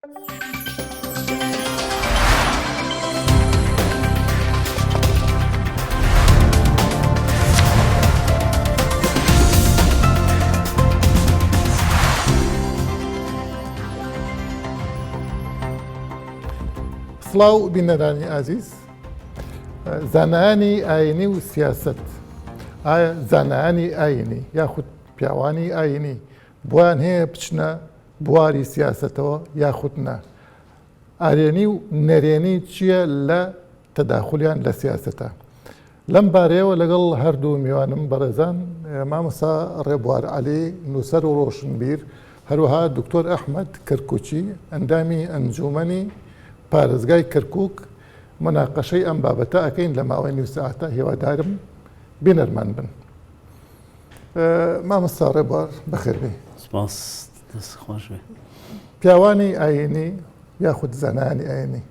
سڵاو بینەرانی ئازیز زانایانی ئاینی و سیاست ئایا زانایانی ئاینی یاخود پیاوانی ئاینی بۆیان هەیە بچنە بواری سیاسەتەوە یاخود نا؟ ئەرێنی و نەرێنی چییە لە تەداخولیان لە سیاسەتا؟ لەم بارەیەوە لەگەڵ هەردوو میوانم بەڕێزان مامۆستا ڕێبوار عەلی نووسەر و ڕۆشنبیر، هەروەها دکتۆر ئەحمەد کەرکوکی ئەندامی ئەنجوومەنی پارێزگای کەرکوک موناقەشەی ئەم بابەتە ئەکەین لە ماوەی نیو سەعاتە هیوادارم بینەرمان بن. مامۆستا ڕێبوار بەخێربێی. سپاس دەست خۆش بێ. پیاوانی ئاینی یاخود زانایانی ئاینی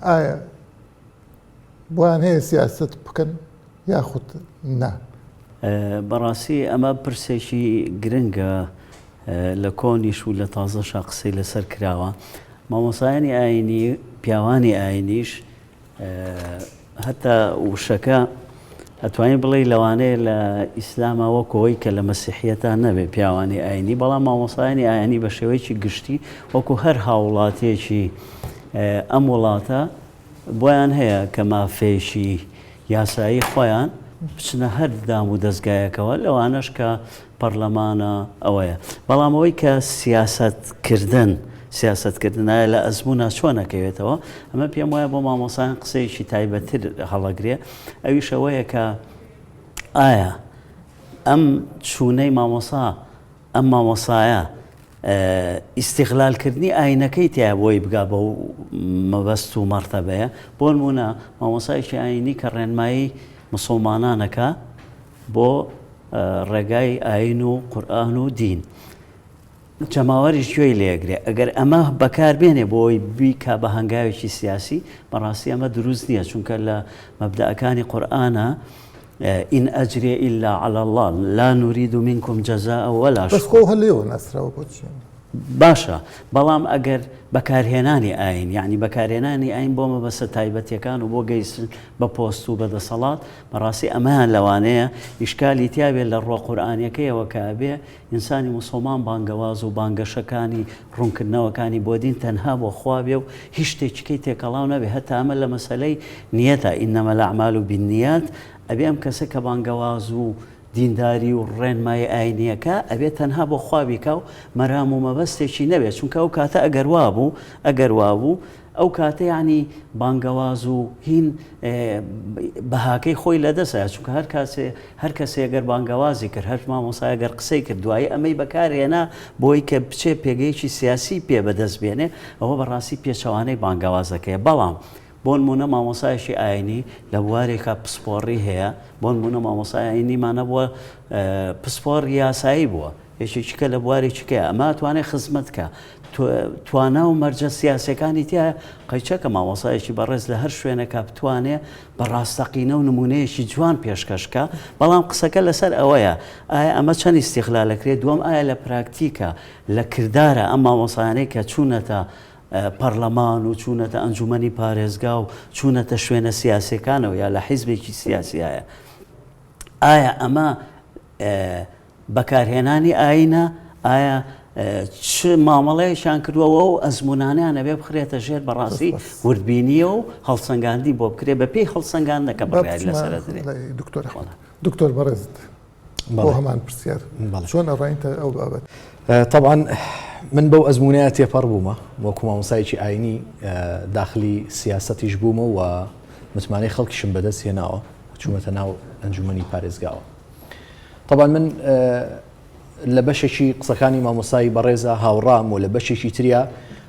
ئایا بۆیان هەیە سیاست بکەن یاخود نا؟ بەڕاستی ئەمە پرسێکی گرنگە لە کۆنیش و لە تازەشا قسەی لەسەر کراوە مامۆسایانی ئاینی پیاوانی ئاینیش هەتا وشەکە ئەتوانی بڵێی لەوانەیە لە ئیسلاما وەکو ئەوەی کە لە مەسیحیەتا نەبێ پیاوانی ئاینی بەڵام مامۆسایانی ئاینی بە شێوەیەکی گشتی وەکو هەر هاوڵاتیەکی ئەم وڵاتە بۆیان هەیە کە مافێکی یاسایی خۆیان بچنە هەر دام و دەزگایەکەوە لەوانەش کە پەڕلەمانە ئەوەیە بەڵام ئەوەی کە سیاسەت کردن سیاسەت کردن ئایا لە ئەزموونا چۆن ئەکەوێتەوە ئەمە پێم وایە بۆ مامۆسایان قسەیەکی تایبەتتر هەڵەگرێ ئەویش ئەوەیە کە ئایا ئەم چوونەی مامۆسا ئەم مامۆسایە ئیستیغلالکردنی ئاینەکەی تیا بۆی بگا بەو مەبەست و مەرتەبەیە بۆ نمونە مامۆسایەکی ئاینی کە ڕێنمایی مسلمانانەکە بۆ ڕێگای ئاین و قورئان و دین جەماوەریش گوێی لێگرێ ئەگەر ئەمە بەکار بێنێ بۆ ئەوەی بیکا بە هەنگاوێکی سیاسی بەڕاستی ئەمە دروست نییە چونکە لە مەبدەئەکانی قورئانە إن أجري إلا على الله لا نريد منكم جزاء ولا بەس خۆ هەر لێوە ناسراوە بۆچی؟ باشە بەڵام ئەگەر بەکارهێنانی ئاین یعنی بەکارهێنانی ئاین بۆ مەبەستە تایبەتیەکان و بۆ گەیشتن بە پۆست و بە دەسەڵات بەڕاستی ئەمەیان لەوانەیە ئیشکالی تیابێت لە ڕووە قورئانیەکەیەوە کە ئەبێ ئینسانی موسڵمان بانگەواز و بانگەشەکانی ڕوونکردنەوەکانی بۆ دین تەنها بۆ خوا بێ و هیچ شتێکیکەی تێکەڵاو نەبێ هەتا ئەمە لە مەسەلەی نیەتە انما الاعمال بالنیات ئەبێ ئەم کەسە کە بانگەواز و دینداری و ڕێنمایی ئاینیەکە ئەبێ تەنها بۆ خوا بیکا و مەرام و مەبەستێکی نەبێ چونکە ئەو کاتە ئەگەر وابوو ئەگەر وابوو ئەو کاتە یانی بانگەواز و هین بەهاکەی خۆی لەدەستە چونکە هەر کاسێ هەر کەسێ گەر بانگەوازی کرد هەر مامۆسایە گەر قسەی کرد دوایی ئەمەی بەکارهێنا بۆی کە بچێ پێگەیەکی سیاسی پێ بەدەست بێنێ ئەوە بەڕاستی پێچەوانەی بانگەوازەکەیە بەڵام بۆنمونە مامۆسایەکی ئاینی لە بوارێکا پسپۆڕی هەیە بۆنمونە مامۆسای ئاینیمان هەبووە پسپۆڕ یاسایی بووە یەکێکی کە لە بوارێکی کەیە ئەمە ئەتوانێ خزمەت کا توانا و مەرجە سیاسەکانی تایە قەیچەکە مامۆسایەکی بەڕێز لە هەر شوێنێکا بتوانێ بە ڕاستەقینە و نمونەیەکی جوان پێشکەشکە بەڵام قسەکە لەسەر ئەوەیە ئایا ئەمە چەند ئیستیغلالەکرێت دووەم ئایا لە پراکتیکە لە کردارە ئەم مامۆسایانەی کە چوونەتە پەڕلەمان و چوونەتە ئەنجومەنی پارێزگا و چوونەتە شوێنە سیاسیەکانەوە یا لە حیزبێکی سیاسیایە ئایا ئەمە بەکارهێنانی ئایینە، ئایا چ مامەڵەیەکیان کردووە و ئەو ئەزموونانەیان ئەبێ بخرێتە ژێر بەڕاستی وردبینییەوە و هەڵسەنگاندنی بۆ بکرێ بەپێی هەڵسەنگاندنەکە بڕیاری لەسەر ئەدرێ. دکتۆر ئەحمەد، دکتۆر بەڕێزت بۆ هەمان پرسیار چۆن ئەڕوانیتە ئەو بابەتە؟ تەبعەن من بەو ئەزموونەیە تێپەڕ بوومە وەکو مامۆستایەکی ئایینی داخلی سیاسەتیش بوومە و متمانەی خەڵکیشم بەدەست هێناوە چوومەتە ناو ئەنجومەنی پارێزگاوە. تەبعەن من لە بەشێکی قسەکانی مامۆستای بەڕێزە هاوڕام و لە بەشێکی تریا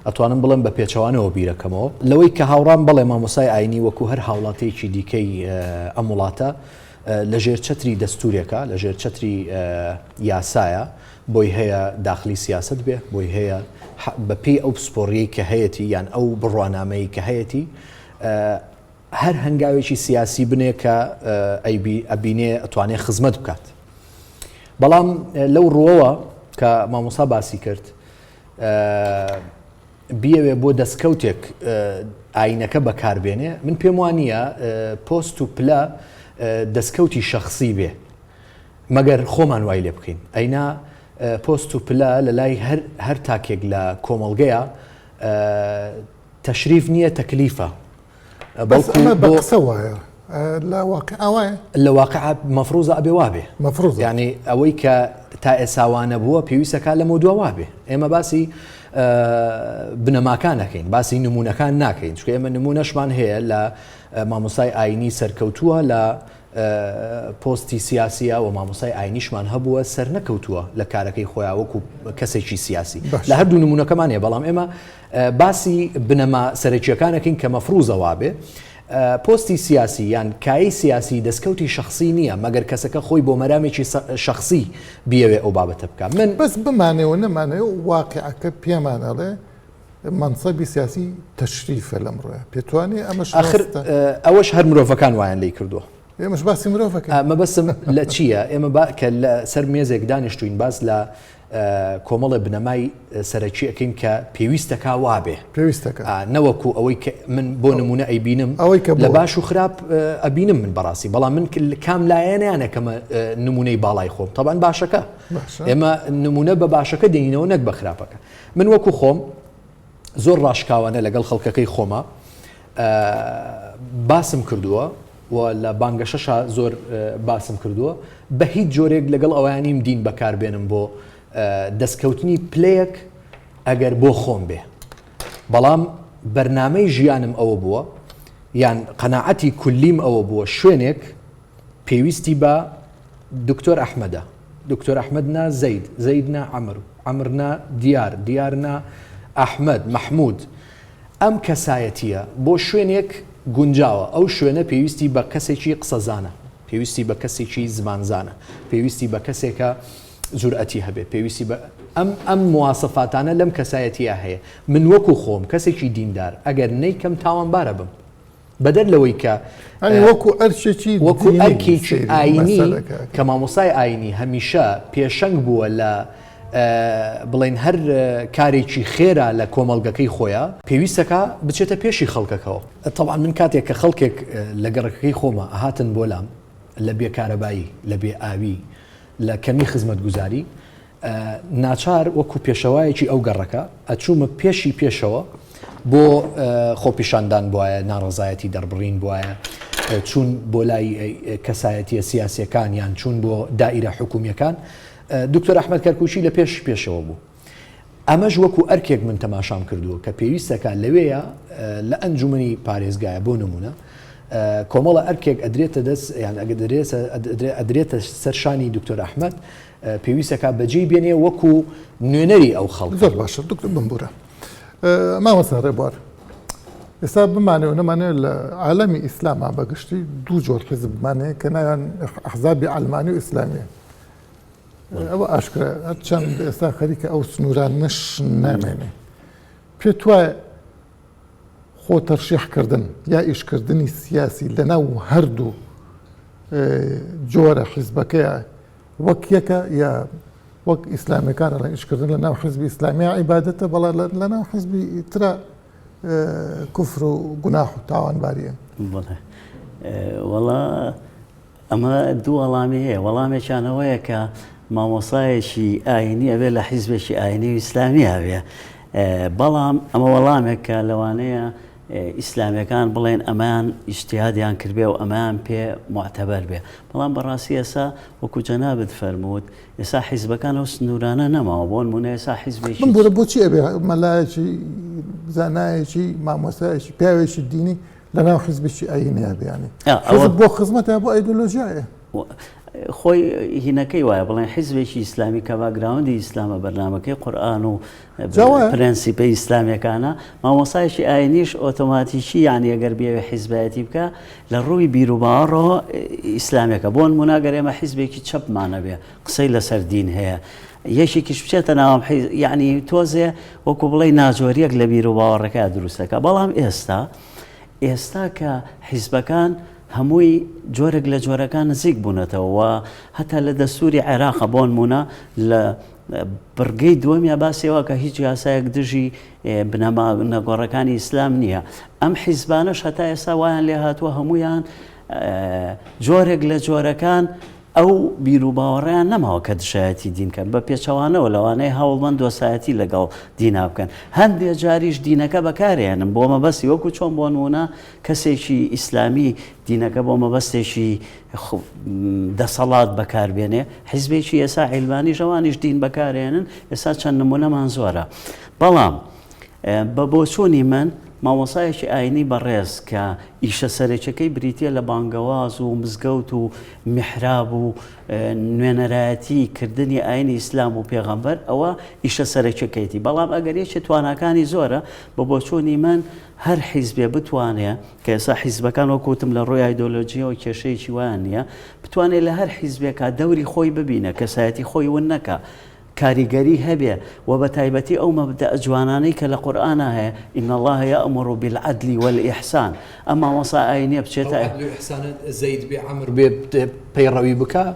ئەتوانم بڵێم بە پێچەوانەوە بیرەکەمەوە لەوەی کە هاوڕام بەڵێ مامۆسای ئاینی وەکو هەر هاوڵاتیەکی دیکەی ئەم وڵاتە لە ژێر چەتری دەستورێکە لە ژێر چەتری یاسایە بۆی هەیە داخلی سیاست بێ بۆی هەیە بەپێی ئەو پسپۆڕیەی کە هەیەتی یان ئەو بڕوانامەی کە هەیەتی هەر هەنگاوێکی سیاسی بنێ کە ئەبینێ ئەتوانێ خزمەت بکات. بەڵام لەو ڕووەوە کە مامۆستا باسی کرد. بیەوێ بۆ دەستکەوتێک ئاینەکە بەکاربێنێ من پێم وانییە پۆست و پلە دەستکەوتی شەخسی بێ مەگەر خۆمان وای لێ بکەین ئەینا پۆست و پلە لە لای هەر هەر تاکێک لە کۆمەڵگەیە تەشریف نییە تەکلیفە بەڵکو بە قسە وایە لە واقع وایە لە واقع مەفروزە ئەبێ وابێ مەفروز یعنی ئەوەی کە تا ئێسا وانەبووە پێویستەکە لەمە دوا وابێ ئێمە باسی بنەماکان نەکەین باسی نمونەکان ناکەین چونکە ئێمە نمونەشمان هەیە لە مامۆستای ئاینی سەرکەوتووە لە پۆستی سیاسیە و مامۆستای ئاینیشمان هەبووە سەرنەکەوتووە لە کارەکەی خۆیان وەکو کەسێکی سیاسی لە هەردوو نمونەکەمان هەیە بەڵام ئێمە باسی بنەما سەرەکیەکان ئەکەین کە مەفروزە وابێ پۆستی سیاسی یان کایەی سیاسی دەستکەوتی شەخسی نییە مەگەر کەسەکە خۆی بۆ مەرامێکی شەخسی بیەوێ ئەو بابەتە بکا من بەس بمانەوێ و نەمانەوێ واقیعەکە پێمان ئەڵێ مەنسەبی سیاسی تەشریفە لەمڕۆیا پێتوانیە ئەمەش ئاخر ڕاستە؟ ئەوەش هەر مرۆڤەکان وایان لێی کردووە. ئێمەش باسی مرۆڤەکەین. مەبەستم لە چییە ئێمە با کە لە سەر مێزێک دانیشتووین باس لە کۆمەڵێ بنەمای سەرەکی ئەکەین کە پێویستەکا وابێ. پێویستەکا. نەوەکو ئەوەی کە من بۆ نموونە ئەیبینم ئەوەی کە لە باش و خراپ ئەبینم من بەڕاستی بەڵام من کام لایەنیان ئەکەمە نموونەی باڵای خۆم تەبعەن باشەکە. ئێمە نموونە بە باشەکە دێنینەوە نەک بە خراپەکە. من وەکو خۆم زۆر ڕاشکاوانە لەگەڵ خەڵکەکەی خۆما باسم کردووە و لە بانگەشەشا زۆر باسم کردووە بە هیچ جۆرێک لەگەڵ ئەوانیم دین بەکاربێنم بۆ دەستکەوتنی پلەیەک ئەگەر بۆ خۆم بێ بەڵام بەرنامەی ژیانم ئەوە بووە یان قەناعەتی کولیم ئەوە بووە شوێنێک پێویستی بە دکتۆر ئەحمەدە دکتۆر ئەحمەد نا زەید زەید نا عەمر عەمر نا دیار دیار نا ئەحمەد مەحمود ئەم کەسایەتیە بۆ شوێنێک گونجاوە ئەو شوێنە پێویستی بە کەسێکی قسەزانە پێویستی بە کەسێکی زمانزانە پێویستی بە کەسێکە جورئەتی هەبێ پێویستی بە ئەم ئەم مواسەفاتانە لەم کەسایەتیە هەیە من وەکو خۆم کەسێکی دیندار ئەگەر نەیکەم تاوانبارە بم بەدەر لەوەی کە یانی وەکو ئەرکێکی وەکو دینی ئەرکێکی سەیری ئاینی مەسەلەکە ئەکەی. کە مامۆستای ئاینی هەمیشە پێشەنگ بووە لە بڵێن هەر کارێکی خێرا لە کۆمەڵگەکەی خۆیا پێویستەکا بچێتە پێشی خەڵکەکەوە. تەبعەن من کاتێک کە خەڵکێک لە گەڕەکەکەی خۆما ئەهاتن بۆ لام لە بێ کارەبایی، لە بێ ئاوی، لە کەمی خزمەتگوزاری، ناچار وەکو پێشەوایەکی ئەو گەڕەکە ئەچوومە پێشی پێشەوە بۆ خۆپیشاندان بواە ناڕەزایەتی دەربڕین بواە چوون بۆ لای کەسایەتیە سیاسەکان یان چوون بۆ دائیرە حکومیەکان دکتۆر ئەحمد کەرکوچی لە پێش پێشەوە بوو ئەمەش وەکو ئەرکێک من تەماشام کردووە کە پێویستەکە لەوەیە لە ئەنجومنی پارێزگایە بۆ نمونە کۆمەڵە ئەرکێک ئەدرێتە دەست یان ئەدرێتە سەر شانی دکتۆر ئەحمد پێویستەکا بەجێی بێنێ وەکو نوێنەری ئەو خەڵکە. زۆر باشە دکتۆر بمبورە مامۆستا ڕێبوار ئێستا بمانەوە نەمانەوە لە عالەمی ئیسلاما بەگشتی دوو جۆر حیزبمان هەیە کە ناویان ئەحزابی عەلمانی و ئیسلامیە ئەوە ئاشکرا هەرچەند ئێستا خەریکە ئەو سنوورانەش نامێنێ پێت وایە خۆ تەرشیح کردن یا ئیشکردنی سیاسی لەناو هەردوو جۆرە حیزبەکەیە وەک یەکە یا وەک ئیسلامیەکان ئەڵێن ئیشکردن لە ناو حزبی ئیسلامیە عیبادەتە بەڵام لە ناو حزبی ترا کوفر و گوناح و تاوانباریە. بەڵێ وەڵا ئەمە دوو وەڵامی هەیە وەڵامێکیان ئەوەیە کە مامۆسایەکی ئاینی ئەبێ لە حیزبێکی ئاینی و ئیسلامی هەبێ بەڵام ئەمە وەڵامێک کە لەوانەیە ئیسلامیەکان بڵێن ئەمەیان ئیجتیهادیان کردبێ و ئەمەیان پێ موعتەبەر بێ، بەڵام بەڕاستی ئێستا وەکو جەنابت فەرمووت ئێستا حیزبەکان ئەو سنوورانە نەماوە، بۆ نموونە ئێستا حیزبێکی. بمبوورە بۆچی ئەبێ مەلایەکی زانایەکی مامۆستایەکی پیاوێکی دینی لەناو حیزبێکی ئایینیا بێ یانی حیزب بۆ خزمەتە بۆ ئایدۆلۆژیایە؟ خۆی هینەکەی وایە بڵێن حیزبێکی ئیسلامی کە background ی ئیسلامە بەرنامەکەی قورئان و پرەنسیپە ئیسلامیەکانە مامۆسایەکی ئاینیش ئۆتۆماتیکی یعنی ئەگەر بێوێ حیزبایەتی بکە لە ڕووی بیروباوەڕەوە ئیسلامیەکە بۆ نمونە گەر ئێمە حیزبێکی چەپمانە بێ قسەی لەسەر دین هەیە یەکێکیش بچێتە ناوم یعنی تۆزێ وەکو بڵێ ناجۆریەک لە بیروباوەڕەکە دروستەکە بەڵام ئێستا ئێستا کە حیزبەکان هەمووی جۆرێک لە جۆرەکان نزیک بوونەتەوە و هەتا لە دەستوری عێراقە بۆنمونە لە بڕگەی دووەمیا باسی ئەوە کە هیچ یاسایەک دژی بنەما نەگۆڕەکانی ئیسلام نییە. ئەم حیزبانەش هەتا ئێستا وایان لێ هاتووە هەموویان جۆرێک لە جۆرەکان ئەو بیروباوەڕیان نەماوە کە دژایەتی دین کەن، بە پێچەوانەوە لەوانەیە هەوڵبەن دۆستایەتی لەگەڵ دینا بکەن. هەندێ جاریش دینەکە بەکارێنن بۆ مەبەستی وەکو چۆن بۆ نموونە کەسێکی ئیسلامی دینەکە بۆ مەبەستێکی دەسەڵات بەکاربێنێ، حیزبێکی ئێسا عیلمانیش ئەوانیش دین بەکارێنن، ئێستا چەند نموونەمان زۆرە. بەڵام بە بۆچوونی من مامۆسایەکی ئاینی بەڕێز کە ئیشە سەرەکیەکەی بریتیە لە بانگەواز و مزگەوت و میحراب و نوێنەرایەتی کردنی ئاینی ئیسلام و پێغەمبەر ئەوە ئیشە سەرەکیەکەیتی بەڵام ئەگەر یەکێ تواناکانی زۆرە بە بۆچوونی من هەر حیزبێ بتوانێ کە ئێستا حیزبەکان وەک وتم لە ڕووی ئایدۆلۆژیەوە کێشەیەکی وایان نییە بتوانێت لە هەر حیزبێکا دەوری خۆی ببینە کەسایەتی خۆی ون نەکا کاریگەری هەبێ وە بە تایبەتی ئەو مەبدەئە جوانانەی کە لە قورئانا هەیە، ان اللە یامر بالعدل والإحسان، ئەم مامۆستا ئاینیە بچێتە. ئەو عەدل و ئیحسانە زەید بێ عەمر بێ پەیڕەوی بکا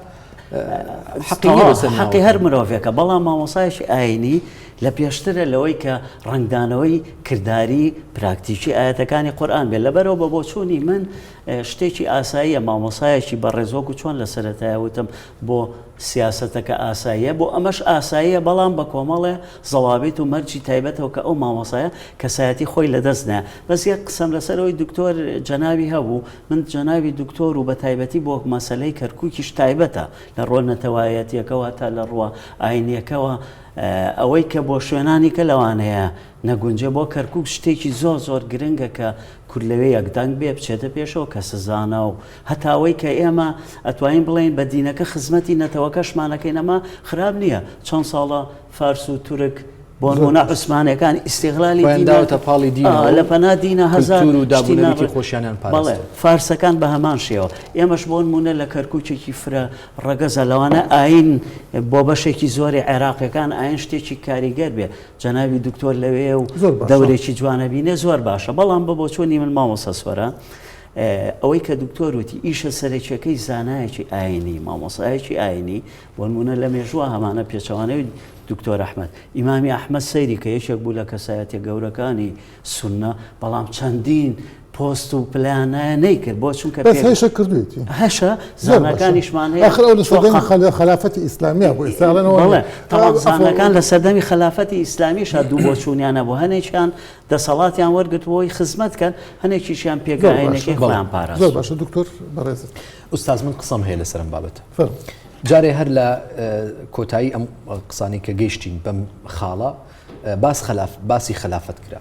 حەقی نیە بەسەر ناوەکەی. حەقی هەر مرۆڤێکە، بەڵام مامۆستایەکی ئاینی لە پێشترە لەوەی کە ڕەنگدانەوەی کرداری پراکتیکی ئایەتەکانی قورئان بێت، لەبەرئەوە بە بۆچوونی من شتێکی ئاساییە مامۆستایەکی بەڕێز وەکو چۆن لە سەرەتایە وتم بۆ سیاسەتەکە ئاساییە، بۆ ئەمەش ئاساییە، بەڵام بە کۆمەڵێ زەوابیت و مەرجی تایبەتەوە کە ئەو مامۆستایە کەسایەتی خۆی لەدەست نایە. بەس یەک قسەم لەسەر ئەوەی دکتۆر جەنابی هەبوو، من جەنابی دکتۆر و بەتایبەتی بۆ مەسەلەی کەرکوکیش تایبەتە لە ڕووە نەتەوایەتیەکەوە تا لە ڕووە ئاینیەکەوە، ئەوەی کە بۆ شوێنانی کە لەوانەیە نەگونجێ بۆ کەرکوک شتێکی زۆر زۆر گرنگە کە کورد لەوێ یەکدەنگ بێ بچێتە پێشەوە کەسە زانا و هەتا ئەوەی کە ئێمە ئەتوانین بڵێین بە دینەکە خزمەتی نەتەوەکەشمان ئەکەین ئەمە خراپ نییە چەند ساڵە فارس و تورک بۆ نمونە عوسمانەکان ئیستیغلالی خۆیان دینە داوەتە پاڵی دینەوە لە پەنا دینە هەزار کلتور و شتی دابونەریتی ناڕێ خۆشیانیان بەڵێ پاراستوە. فارسەکان بە هەمان شێوە ئێمەش بۆ نمونە لە کەرکوکێکی فرە ڕەگەزە لەوانە ئاین بۆ بەشێکی زۆری عێراقیەکان ئاین شتێکی کاریگەر بێ جەنابی دکتۆر لەوێ و زۆر باشە. دەورێکی جوانە بینێ زۆر باشە بەڵام بە بۆچوونی من مامۆستا سۆران ئەوەی کە دکتۆر وتی ئیشە سەرەکیەکەی زانایەکی ئاینی مامۆسایەکی ئاینی بۆ نمونە لە مێژووە هەمانە پێچەوانەی دکتۆر ئەحمد ئیمامی ئەحمد سەیری کە یەکێک بوو لە کەسایەتە گەورەکانی سوننە بەڵام چەندین پۆست و پلانایە نەیکرد بۆ چونکە بەس هەشە کردوێتی هەشە زاناکانیشمان هەیە آخر ئەو لە سەردەمی خەلافەتی ئیسلامیە بۆ ئێستا ئەڵێنەوە بەڵێ تەواو زاناکان لە سەردەمی خەلافەتی ئیسلامیشا دوو بۆچوونیان هەبوو هەنێکیان دەسەڵاتیان وەرگرت بۆ ئەوەی خزمەت کەن، هەنێکیشیان پێگە زۆر باشە ئاینەکەی بەڵێ خۆیان زۆر پاراستووە. باشە دکتۆر بەڕێزت. ئوستاز من قسەم هەیە لەسەر ئەم بابەتە. فەرموو. جارێ هەر لە کۆتایی ئەم قسانەی کە گەیشتین بەم خاڵە باس خەلاف باسی خەلافەت کرا.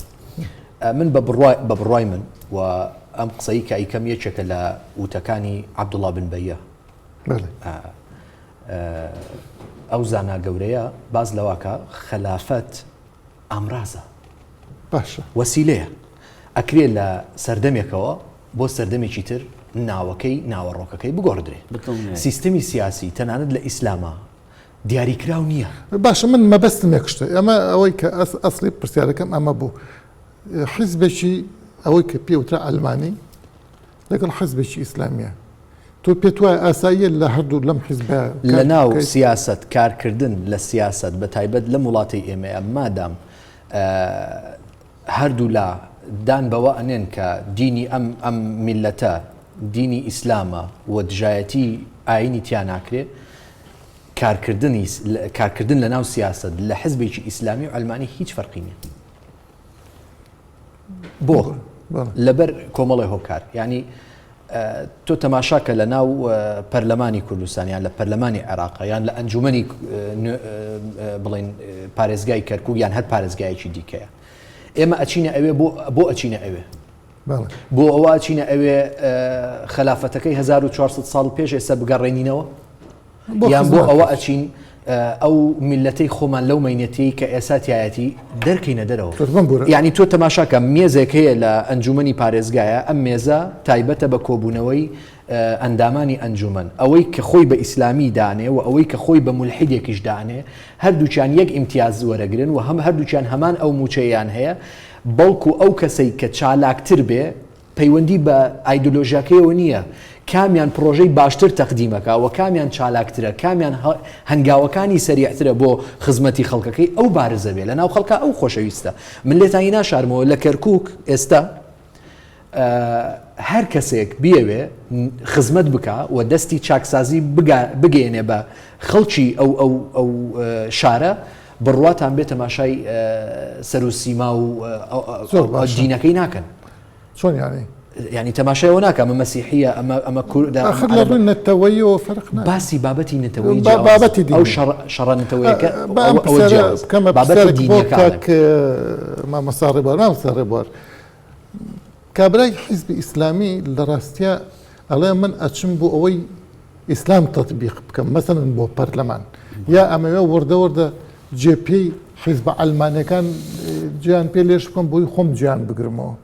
من بە بڕوای بە بڕوای من و ئەم قسەی کە ئەیکەم یەکێکە لە وتەکانی عەبدوڵڵا بن بەیە. بەڵێ. ئەو زانا گەورەیە باس لەوە کە خەلافەت ئامرازە. باشە. وەسیلەیە. ئەکرێ لە سەردەمێکەوە بۆ سەردەمێکی تر ناوەکەی، ناوەڕۆکەکەی بگۆڕدرێ. سیستەمی سیاسی تەنانەت لە ئیسلاما دیاریکراو نییە. باشە من مەبەستم یەک شتە ئەمە ئەوەی کە ئەسڵی پرسیارەکەم ئەمە بوو حیزبێکی ئەوەی کە پێ وترا عەلمانی لەگەڵ حزبێکی ئیسلامیە تۆ پێت وایە ئاساییە لە هەردوو لەم حزبە لە ناو سیاسەت کارکردن لە سیاسەت بە تایبەت لەم وڵاتەی ئێمەیە مادام هەردوولا دان بەوە ئەنێن کە دینی ئەم ئەم میلەتە دینی ئیسلامە و دژایەتی ئاینی تیا ناکرێ کارکردنی کارکردن لە ناو سیاسەت لە حزبێکی ئیسلامی و عەلمانی هیچ فەرقی نییە. بۆ؟ لەبەر کۆمەڵێ هۆکار یعنی تۆ تەماشا کە لە ناو پەرلەمانی کوردستان یان لە پەرلەمانی عێراق یان لە ئەنجومەنی بڵین پارێزگای کەرکک یان هەر پارێزگایەکی دیکەیە ئێمە ئەچینە ئەوێ بۆ ئەچینە ئەوێ بۆ ئەوە ئەچینە ئەوێ خەلافەتەکەی 1400 ساڵ پێش ئێستا بگەڕێنینەوە یان بۆ ئەوە ئەچین ئەو میللەتەی خۆمان لەو مەینەتیەی کە ئێسا تیایەتی دەرکەینە دەرەوە یانی تۆ تەماشاکە مێزێک هەیە لە ئەنجومەنی پارێزگایە ئەم مێزە تایبەتە بە کۆبوونەوەی ئەندامانی ئەنجومەن ئەوەی کە خۆی بە ئیسلامی دانێ و ئەوەی کە خۆی بە مولحیدێکیش دانێ هەردووکیان یەک ئیمتیاز وەرەگرن و هەم هەردووکیان هەمان ئەو موچەیان هەیە بەڵکو ئەو کەسەی کە چالاکتر بێ پەیوەندی بە ئایدۆلۆژیاکەیەوە نییە. کامیان پڕۆژەی باشتر تەقدیم ئەکا و کامیان چالاکترە، کامیان هەنگاوەکانی سەریعترە بۆ خزمەتی خەڵکەکەی، ئەو بارزە بێ لە ناو خەڵکا ئەو خۆشەویستە. من لێتانی ناشارمەوە لە کەرکووک ئێستا هەر کەسێک بیەوێ خزمەت بکا و دەستی چاکسازی بگەیەنێ بە خەڵکی ئەو ئەو ئەو شارە بڕواتان بێ تەماشای سەر و سیما و دینەکەی ناکەن. چۆن یانی؟ یانی تەماشای ئەوە ناکا ئەمە مەسیحیە ئەمە ئەمە کوردە ئاخر لە ڕووی نەتەوەیەوە فەرق ناکا. باسی بابەتی نەتەوەیی جیاوازە. بابەتی دینی. ئەو شەڕ شەڕە نەتەوەیەکە با ئەم ئەوە پرسیارە جیاوازە. بکەمە بابەتی پرسیارێک بۆ دینیەکە کاک ئەڵێم. مامۆستا ڕێبوار. مامۆستا ڕێبوار کابرای حیزبی ئیسلامی لە ڕاستیا ئەڵێ من ئەچم بۆ ئەوەی ئیسلام تەتبیق بکەم مەسەلەن بۆ پەرلەمان یا ئەمەوێ وردە وردە جێ پێی حیزبە عەلمانیەکان جێیان پێ لێش بکەم بۆی خۆم جێیان بگرمەوە.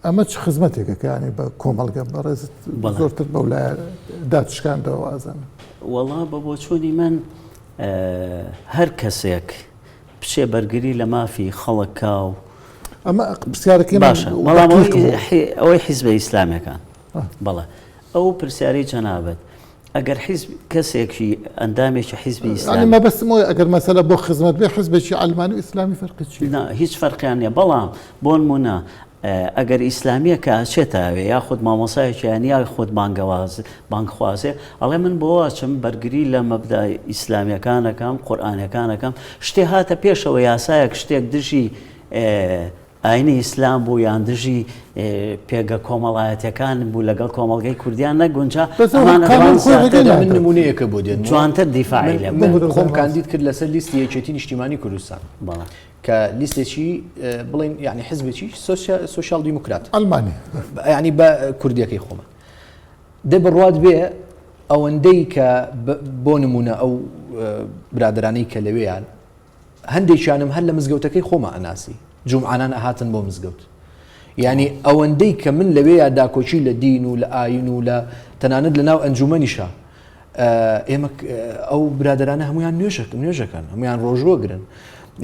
ئەمە چ خزمەتێکە کە یانی بە کۆمەڵگە بەڕێزت زۆرتر بەو لایە داتشکاندەوە ئازانم. وەڵا بە بۆچوونی من هەر کەسێک بچێ بەرگری لە مافی خەڵک کا و ئەمە پرسیارەکەی باشە بەڵام ئەوەی حیزبە ئیسلامیەکان بەڵێ ئەو پرسیارەی جەنابت ئەگەر حیزب کەسێکی ئەندامێکی حیزبی ئیسلامی مەبەستم ئەوەیە ئەگەر مەسەلە بۆ خزمەت بێ حیزبێکی عەلمانی و ئیسلامی فەرقی چییە؟ نا هیچ فەرقیان نییە بەڵام بۆ نموونە ئەگەر ئیسلامییەکە ئەچێتە ئەوێ یاخود مامۆسایەکی یان یاخود بانگەواز بانگخوازێ ئەڵێ من بۆ ئەچم بەرگری لە مەبدا ئیسلامیەکان ئەکەم قورئانەکان ئەکەم شتێ هاتە پێشەوە یاسایەک شتێک دژی ئاینی ئیسلام بوو یان دژی پێگە کۆمەڵایەتیەکان بوو لەگەڵ کۆمەڵگەی کوردیان نەگونجا من نمونەیەکە بۆ دێن جوانتر دیفاعی لێ من خۆم کاندید کرد لەسەر لیستی یەکێتی نیشتیمانی کوردستان کە لیستێکی بڵین یعنی حزبێکی سۆسیال دیموکرات ئەلمانی یعنی بە کوردیەکەی خۆمە دە بڕوات بێ ئەوەندەی کە بۆ نمونە ئەو برادرانەی کە لەوێیان هەندێکیانم هەر لە مزگەوتەکەی خۆما ئەناسی جومعانان ئەهاتن بۆ مزگەوت یعنی ئەوەندەی کە من لەوێیا داکۆکی لە دین و لە ئاین و لە تەنانەت لە ناو ئەنجومەنیشا ئێمە ئەو برادرانە هەمویان نوێژەکە نوێژەکەن هەمویان ڕۆژوەگرن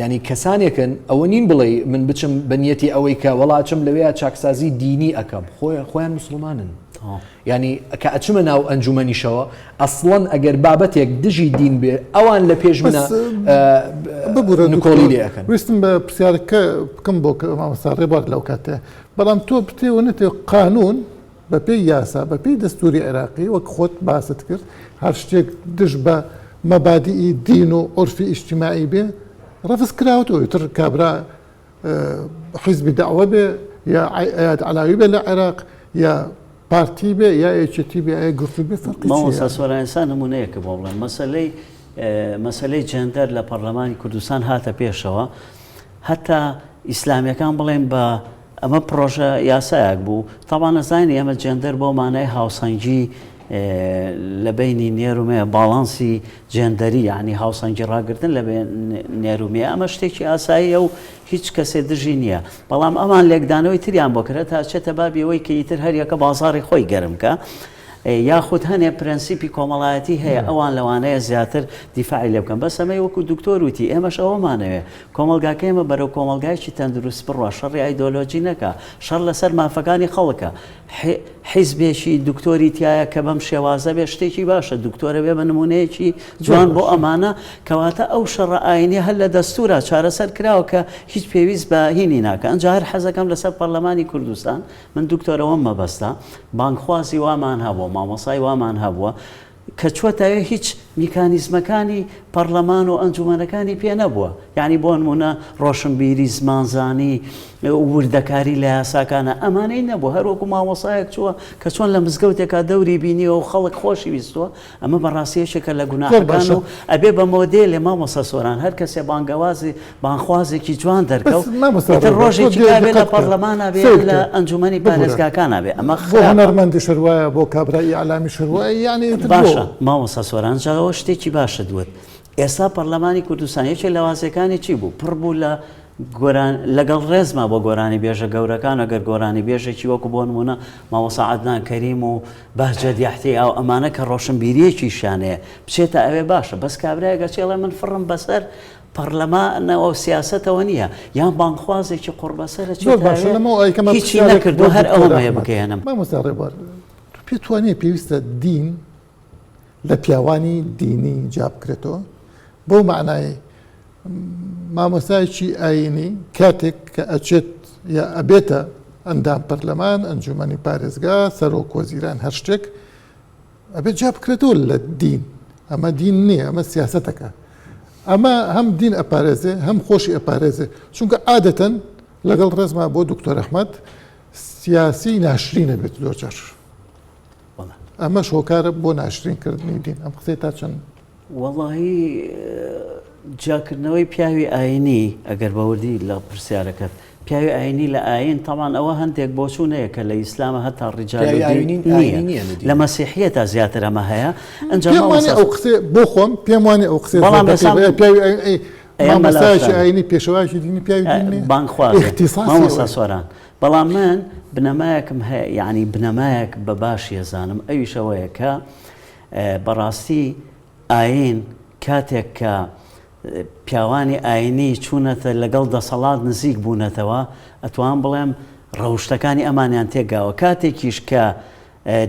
ینی کەسانێکن ئەوە نین بڵێ من بچم بەنیەتی ئەوەی کە وەڵاچم لەوەیە چاکسازی دینی ئەەکەم خۆیان خۆیان مسلمانن یانی کە ئەچمە ناو ئەنجومەنیشەوە ئەسڵەن ئەگەر بابەتێک دژی دین بێ ئەوان لە پێش منە ببورە نکۆڵی لێ ئەکەن. ویستم بە پرسیارەکە بکەم بۆ مامۆستا ڕێبوار لەو کاتە بەڵام تۆ بتێ و نەتێ قانون بە پێی یاسا بە پێی دەستوری عێراقی وەک خۆت باست کرد هەر شتێک دژ بە مەبادیئی دین و عورفی ئیجتیماعی بێ ڕەفز کراوەتەوە ئیتر کابرا حیزبی دەعوە بێ یا ئەیاد عەلاوی بێ لە عێراق یا پارتی بێ یا یەکێتی بێ یا یەکگرتوو بێ فەرقی چییە؟ مامۆستا سۆران ئێستا نموونەیەکە بۆ بڵێم مەسەلەی مەسەلەی جێندەر لە پەرلەمانی کوردستان هاتە پێشەوە هەتا ئیسلامیەکان بڵێن بە ئەمە پڕۆژە یاسایەک بوو تاوان نەزانانی ئەمە جێندەر بۆ مانای هاوسەنگی لە بەینی نێر و مێ باڵانسی جێندەری یانی هاوسەنگی ڕاگرتن لە نێر و مێ ئەمە شتێکی ئاساییە و هیچ کەسێ دژی نییە بەڵام ئەمان لێکدانەوەی تریان بۆ کرا تا چێتە بابی ئەوەی کە ئیتر هەریەکە بازاڕی خۆی گەرم کە یاخود هەنێ پرەنسیپی کۆمەڵایەتی هەیە ئەوان لەوانەیە زیاتر دیفاعی لێ بکەن بەس ئەمەی وەکو دکتۆر وتی ئێمەش ئەوەمانەوێ کۆمەڵگاکەی ئێمە بەرەو کۆمەڵگایەکی تەندروست بڕوا شەڕی ئایدۆلۆجی نەکا شەڕ لەسەر مافەکانی خەڵکە حیزبێکی دکتۆری تایە کە بەم شێوازە بێ شتێکی باشە دکتۆرە بێ بە نمونەیەکی جوان بۆ ئەمانە کەواتە ئەو شەڕە ئاینیە هەر لە دەستورا چارەسەر کراوە کە هیچ پێویست بە هینی ناکە ئەنجا هەر حەزەکەم لەسەر پەرلەمانی کوردستان من دکتۆرەوەم مەبەستە بانگخوازی وامان هەبووە مامۆسای وامان هەبووە کە چوەتە هیچ میکانیزمەکانی پەڕلەمان و ئەنجومەنەکانی پێ نەبووە، یانی بۆ نموونە ڕۆشنبیری، زمانزانی، وردەکاری لە یاساکانا ئەمانەی نەبووە، هەر وەکو مامۆستایەک چووە کە چۆن لە مزگەوتێکا دەوری بینیوە و خەڵک خۆشی ویستووە، ئەمە بەڕاستی یەکێکە لە گوناحەکان و ئەبێ بە مۆدێلێ مامۆستا سۆران هەر کەسێ بانگەوازی بانگخوازێکی جوان دەرکەوت ئیتر ڕۆژێکی تا بێ لە پەڕلەمانا بێ یان لە ئەنجومەنی پارێزگاکانا بێ ئەمە بۆ هونەرمەندیش هەر وایە بۆ کابرای ئیعلامیش هەر وایە یانی ئیتر بۆ. باشە مامۆستا سۆران جا ئەوە شتێکی باشت وت ئێستا پەڕلەمانی کوردستان یەکێ لاوازیەکانی چی بوو پڕ بوو لە گۆران لەگەڵ ڕێزما بۆ گۆرانی بێژە گەورەکان ئەگەر گۆرانی بێژێکی وەکو بۆ نمونە مامۆستا عەدنان کەریم و بەهجەت یەحیی ئاو ئەمانە کە ڕۆشنبیریەکیشیان هەیە بچێتە ئەوێ باشە بەس کابرایەک ئەچێ ئەڵێ من فڕم بەسەر پەڕلەمانەوە و سیاسەتەوە نییە یان بانگخوازێکی قوڕبەسەرە زۆر باشە لەمەوە ئەیکەمە هیچی نەکردووە هەر ئەوەم هەیە بگەیەنم. مامۆستا ڕێبوار. پێت وانیە پێویستە دین لە پیاوانی دینی جیا بکرێتەوە؟ بەو مەعنایەی مامۆستایەکی ئایینی کاتێک کە ئەچێت یا ئەبێتە ئەندام پەرلەمان، ئەنجومەنی پارێزگا، سەرۆک وەزیران هەر شتێک ئەبێت جیا بکرێتەوە لە دین. ئەمە دین نییە، ئەمە سیاسەتەکە. ئەمە هەم دین ئەپارێزێ هەم خۆشی ئەپارێزێ، چونکە عادەتەن لەگەڵ ڕێزما بۆ دکتۆر ئەحمەد سیاسی ناشرینە بێت زۆر جار. ئەمەش هۆکارە بۆ ناشرین کردنی دین. ئەم قسەی تا چەند؟ وەڵاهی جیاکردنەوەی پیاوی ئاینی ئەگەر بەوردی لە پرسیارەکەت پیاوی ئاینی لە ئاین تاوان ئەوە هەندێک بۆچوون هەیە کە لە ئیسلامە هەتا ڕیجال نییە لە مەسیحیەتا زیاتر ئەمە هەیە ئەنجا پێم وانێ ئەو قسەی بۆ خۆم پێم وانێ ئەو قسەی بەڵام پیاوی مامۆستایەکی ئاینی پێشەوایەکی دینی پیاوی دین نییە بانگخواز مامۆستا سۆران بەڵام من بنەمایەکم هەیە یعنی بنەمایەک بە باشی ئەزانم ئەویش ئەوەیە کە بەڕاستی ئایین کاتێک کە پیاوانی ئاینی چوونەتە لەگەڵ دەسەڵات نزیک بوونەتەوە ئەتوان بڵێم ڕەوشتەکانی ئەمانیان تێکگاوە کاتێکیش کە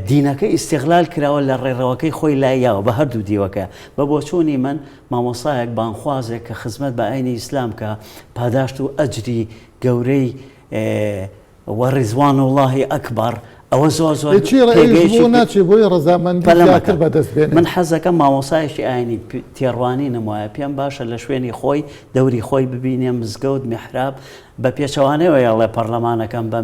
دینەکە ئیستیغلال کراوە لە ڕێڕەوەکەی خۆی لایاوە بە هەردوو دیوەکە بە بۆچوونی من مامۆسایەک بانخوازێک کە خزمەت بە ئاینی ئیسلام کە پاداشت و ئەجری گەورەی ورضوان اللە اکبر ئەوە زۆر زۆر ئێ چی ڕێ ئەویش پێگەیەکی بۆ ناچێ بۆیە ڕەزامەندی پەلە زیاتر مەکە بەدەست بێنێ. من حەزەکەم مامۆسایەکی ئاینی تێڕوانینم وایە پێم باشە لە شوێنی خۆی دەوری خۆی ببینێ مزگەوت میحراب بە پێچەوانەوە یاڵێ پەڕلەمانەکەم بە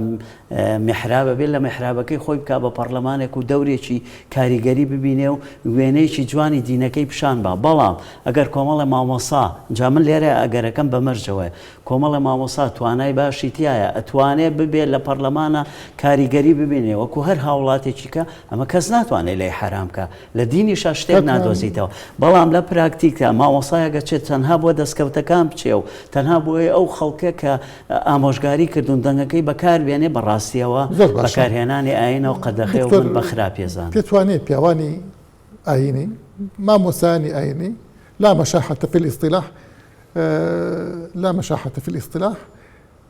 میحرابە بێ لە میحرابەکەی خۆی بکا بە پەڕلەمانێک و دەورێکی کاریگەری ببینێ و وێنەیەکی جوانی دینەکەی پیشان با بەڵام ئەگەر کۆمەڵێ مامۆسا جا من لێرە ئەگەرەکەم بە مەرجەوەیە کۆمەڵێ مامۆستا توانای باشی تیایە ئەتوانێ ببێ لە پەڕلەمانا کاریگەری ببینێ وەکو هەر هاوڵاتێکی کە ئەمە کەس ناتوانێ لێی حەرام کا لە دینیشا شتێک نادۆزیتەوە بەڵام لە پراکتیکدا مامۆستایەک ئەچێت تەنها بۆ دەستکەوتەکان بچێ و تەنها بۆیە ئەو خەڵکە کە ئامۆژگاری کردوون دەنگەکەی بەکار بێنێ بەڕاستیەوە زۆر باشە بەکارهێنانی ئاینە و قەدەخەیە و دکتۆر من بە خراپی ئەزانم. پێت وانیە پیاوانی ئاینی مامۆستایانی ئاینی لا مشاحة في الاصطلاح لا مشاحة في الاصطلاح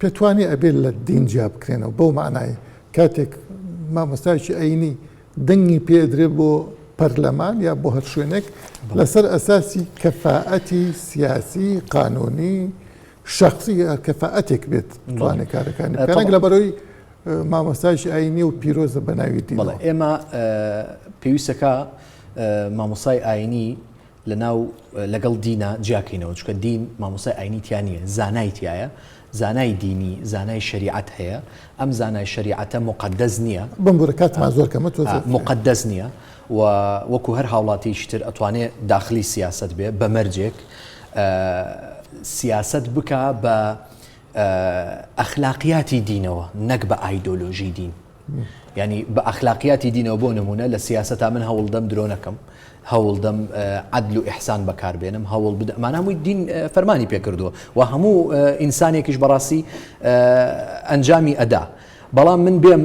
پێت وانیە ئەبێ لە دین جیا بکرێنەوە بەو مەعنای کاتێک مامۆستایەکی ئەینی دەنگی پێ ئەدرێ بۆ پەرلەمان یا بۆ هەر شوێنێک لەسەر ئەساسی کەفائەتی سیاسی قانونی شخصی هەر کەفائەتێک بێت بتوانێت کارەکانی بکات نەک لەبەرەوەی مامۆستایەکی ئاینی و پیرۆزە بە ناوی دینەوە. بەڵێ ئێمە پێویستەکە مامۆستای ئاینی لە ناو لەگەڵ دینا جیاکەینەوە چونکە دین مامۆستای ئاینی تیا نییە زانای تیایە زانای دینی زانای شەریعەت هەیە ئەم زانای شەریعەتە موقەدەس نییە. بمبورە کاتمان زۆر کەمە تۆ زۆر موقەدەس نییە و وەکو هەر هاوڵاتیەکی تر ئەتوانێ داخلی سیاسەت بێ بە مەرجێک سیاسەت بکا بە ئەخلاقیاتی دینەوە نەک بە ئایدۆلۆژی دین. یانی بە ئەخلاقیاتی دینەوە بۆ نمونە لە سیاسەتا من هەوڵدەم درۆ نەکەم هەوڵدەم عەدل و ئیحسان بەکار بێنم هەوڵ بدەم ئەمانە هەمووی دین فەرمانی پێکردووە و هەموو ئینسانێکیش بەڕاستی ئەنجامی ئەدا بەڵام من بێم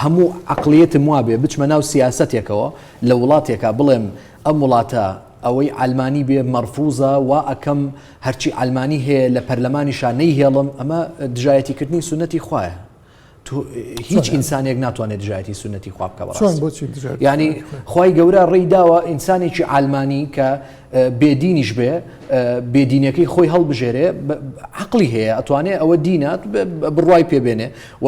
هەموو عقلیەتم وابێ بچمە ناو سیاسەتێکەوە لە وڵاتێکا بڵێم ئەم وڵاتە ئەوەی عەلمانی بێ مەرفوزە وا ئەکەم هەرچی عەلمانی هەیە لە پەرلەمانیشا نەیهێڵم ئەمە دژایەتیکردنی سونەتی خوایە تۆ هیچ ئینسانێک ناتوانێت دژایەتی سونەتی خوا بکە بەڕاستی بۆچی دژایەتی یعنی خوای گەورە ڕێی داوە ئینسانێکی عالمانی کە بێدینیش بێ بێدینەکەی خۆی هەڵبژێرێ عقلی هەیە ئەتوانێ ئەوە دینە بڕوای پێ بێنێ و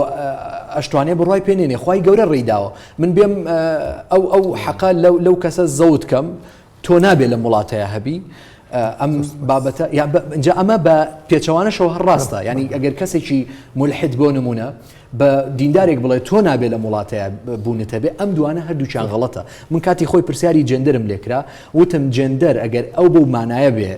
ئەشتوانێ بڕوای پێنێنێ خوای گەورە ڕێی داوە من بێم ئەو ئەو حەقە لەو کەسە زەوت کەم تۆ نابێ لەم وڵاتەیا هەبی ئەم بابەتە جا ئەمە بە پێچەوانەشەوە هەر ڕاستە ینی ئەگەر کەسێکی ملحد بۆ نمونە بە دیندارێک بڵێ تۆ نابێ لەم وڵاتەیە بوونت هەبێ ئەم دوانە هەردووکیان غەڵەتە من کاتی خۆی پرسیاری جێندەرم لێکرا وتم جێندەر ئەگەر ئەو بەو مانایە بێ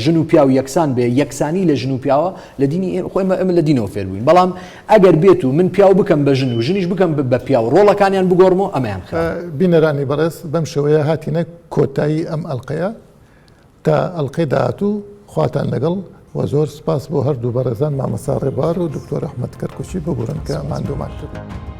ژن و پیاو یەکسان بێ یەکسانی لە ژن و پیاوە لە دینی خۆی ئێمە لە دینەوە فێر بووین بەڵام ئەگەر بێت و من پیاو بکەم بە ژن و ژنیش بکەم بە پیاو ڕۆڵەکانیان بگۆڕم و ئەمەیان خراپە. بینەرانی بەڕێز بەم شێوەیە هاتینە کۆتایی ئەم ئەڵقەیە تا ئەڵقەی داهاتوو خواتان لەگەڵ وە زۆر سوپاس بۆ هەردوو بەڕێزان مامۆستا ڕێبوار و دکتۆر ئەحمەد کەرکوکی ببورن کە ماندوومان کردن.